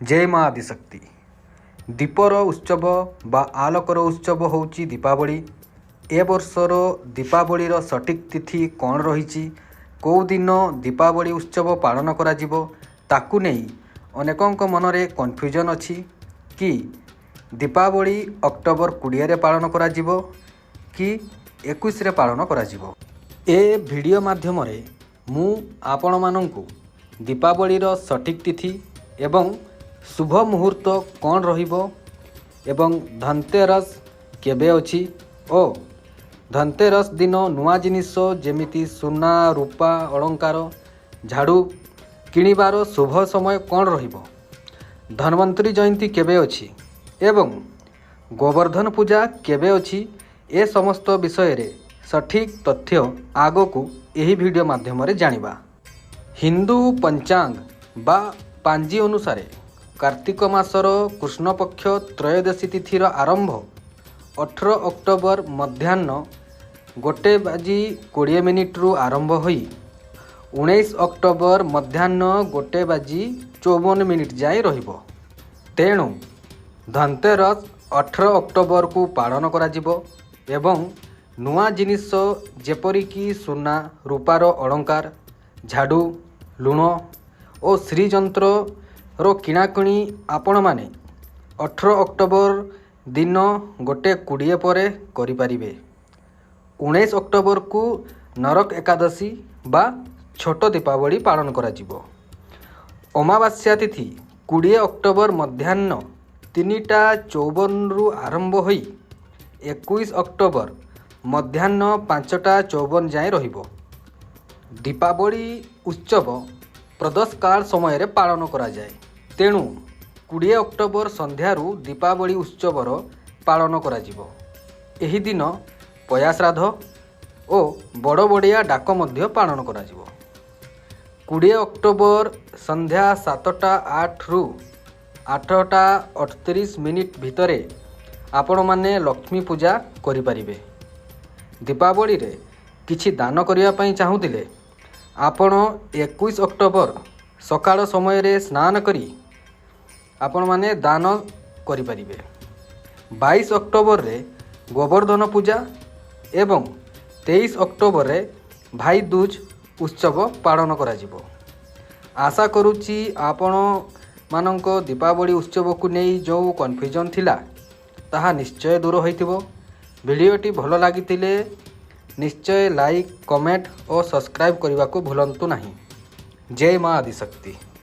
ଜୟ ମା ଆଦିଶକ୍ତି। ଦୀପର ଉତ୍ସବ ବା ଆଲୋକର ଉତ୍ସବ ହେଉଛି ଦୀପାବଳି। ଏ ବର୍ଷର ଦୀପାବଳିର ସଠିକ୍ ତିଥି କ'ଣ ରହିଛି, କେଉଁ ଦିନ ଦୀପାବଳି ଉତ୍ସବ ପାଳନ କରାଯିବ, ତାକୁ ନେଇ ଅନେକଙ୍କ ମନରେ କନଫ୍ୟୁଜନ୍ ଅଛି କି ଦୀପାବଳି ଅକ୍ଟୋବର 20ରେ ପାଳନ କରାଯିବ କି 21ରେ ପାଳନ କରାଯିବ। ଏ ଭିଡ଼ିଓ ମାଧ୍ୟମରେ ମୁଁ ଆପଣମାନଙ୍କୁ ଦୀପାବଳିର ସଠିକ୍ ତିଥି ଏବଂ ଶୁଭ ମୁହୂର୍ତ୍ତ କ'ଣ ରହିବ ଏବଂ ଧନତେରସ କେବେ ଅଛି ଓ ଧନତେରସ ଦିନ ନୂଆ ଜିନିଷ ଯେମିତି ସୁନା, ରୂପା ଅଳଙ୍କାର, ଝାଡ଼ୁ କିଣିବାର ଶୁଭ ସମୟ କ'ଣ ରହିବ, ଧନ୍ୱନ୍ତରୀ ଜୟନ୍ତୀ କେବେ ଅଛି ଏବଂ ଗୋବର୍ଦ୍ଧନ ପୂଜା କେବେ ଅଛି, ଏ ସମସ୍ତ ବିଷୟରେ ସଠିକ୍ ତଥ୍ୟ ଆଗକୁ ଏହି ଭିଡ଼ିଓ ମାଧ୍ୟମରେ ଜାଣିବା। ହିନ୍ଦୁ ପଞ୍ଚାଙ୍ଗ ବା ପାଞ୍ଜି ଅନୁସାରେ କାର୍ତ୍ତିକ ମାସର କୃଷ୍ଣପକ୍ଷ ତ୍ରୟୋଦଶୀ ତିଥିର ଆରମ୍ଭ 18 ଅକ୍ଟୋବର ମଧ୍ୟାହ୍ନ 1 ବାଜି 20 ମିନିଟ୍ରୁ ଆରମ୍ଭ ହୋଇ 19 ଅକ୍ଟୋବର ମଧ୍ୟାହ୍ନ 1 ବାଜି 54 ମିନିଟ୍ ଯାଏଁ ରହିବ। ତେଣୁ ଧନତେରସ 18 ଅକ୍ଟୋବରକୁ ପାଳନ କରାଯିବ ଏବଂ ନୂଆ ଜିନିଷ ଯେପରିକି ସୁନା, ରୂପାର ଅଳଙ୍କାର, ଝାଡ଼ୁ, ଲୁଣ ଓ ଶ୍ରୀଯନ୍ତ୍ରର କିଣାକିଣି ଆପଣମାନେ 18 ଅକ୍ଟୋବର ଦିନ 1:20 ପରେ କରିପାରିବେ। 19 ଅକ୍ଟୋବରକୁ ନରକ ଏକାଦଶୀ ବା ଛୋଟ ଦୀପାବଳି ପାଳନ କରାଯିବ। ଅମାବାସ୍ୟା ତିଥି 20 ଅକ୍ଟୋବର ମଧ୍ୟାହ୍ନ 3ଟା 54ରୁ ଆରମ୍ଭ ହୋଇ 21 ଅକ୍ଟୋବର ମଧ୍ୟାହ୍ନ 5ଟା 54 ଯାଏଁ ରହିବ। ଦୀପାବଳି ଉତ୍ସବ ପ୍ରଦୋଷ କାଳ ସମୟରେ ପାଳନ କରାଯାଏ। ତେଣୁ 20 ଅକ୍ଟୋବର ସନ୍ଧ୍ୟାରୁ ଦୀପାବଳି ଉତ୍ସବର ପାଳନ କରାଯିବ। ଏହି ଦିନ ପୟାଶ୍ରାଦ୍ଧ ଓ ବଡ଼ ବଡ଼ିଆ ଡାକ ମଧ୍ୟ ପାଳନ କରାଯିବ। 20 ଅକ୍ଟୋବର ସନ୍ଧ୍ୟା 7ଟା 8ରୁ 8ଟା 38 ମିନିଟ୍ ଭିତରେ ଆପଣମାନେ ଲକ୍ଷ୍ମୀ ପୂଜା କରିପାରିବେ। ଦୀପାବଳିରେ କିଛି ଦାନ କରିବା ପାଇଁ ଚାହୁଁଥିଲେ ଆପଣ 21 ଅକ୍ଟୋବର ସକାଳ ସମୟରେ ସ୍ନାନ କରି ଆପଣମାନେ ଦାନ କରିପାରିବେ। 22 ଅକ୍ଟୋବରରେ ଗୋବର୍ଦ୍ଧନ ପୂଜା ଏବଂ 23 ଅକ୍ଟୋବରରେ ଭାଇ ଦୁଜ ଉତ୍ସବ ପାଳନ କରାଯିବ। ଆଶା କରୁଛି, ଆପଣମାନଙ୍କ ଦୀପାବଳି ଉତ୍ସବକୁ ନେଇ ଯେଉଁ କନଫ୍ୟୁଜନ୍ ଥିଲା, ତାହା ନିଶ୍ଚୟ ଦୂର ହୋଇଥିବ। ଭିଡ଼ିଓଟି ଭଲ ଲାଗିଥିଲେ ନିଶ୍ଚୟ ଲାଇକ୍, କମେଣ୍ଟ ଓ ସବସ୍କ୍ରାଇବ୍ କରିବାକୁ ଭୁଲନ୍ତୁ ନାହିଁ। ଜୟ ମା ଆଦିଶକ୍ତି।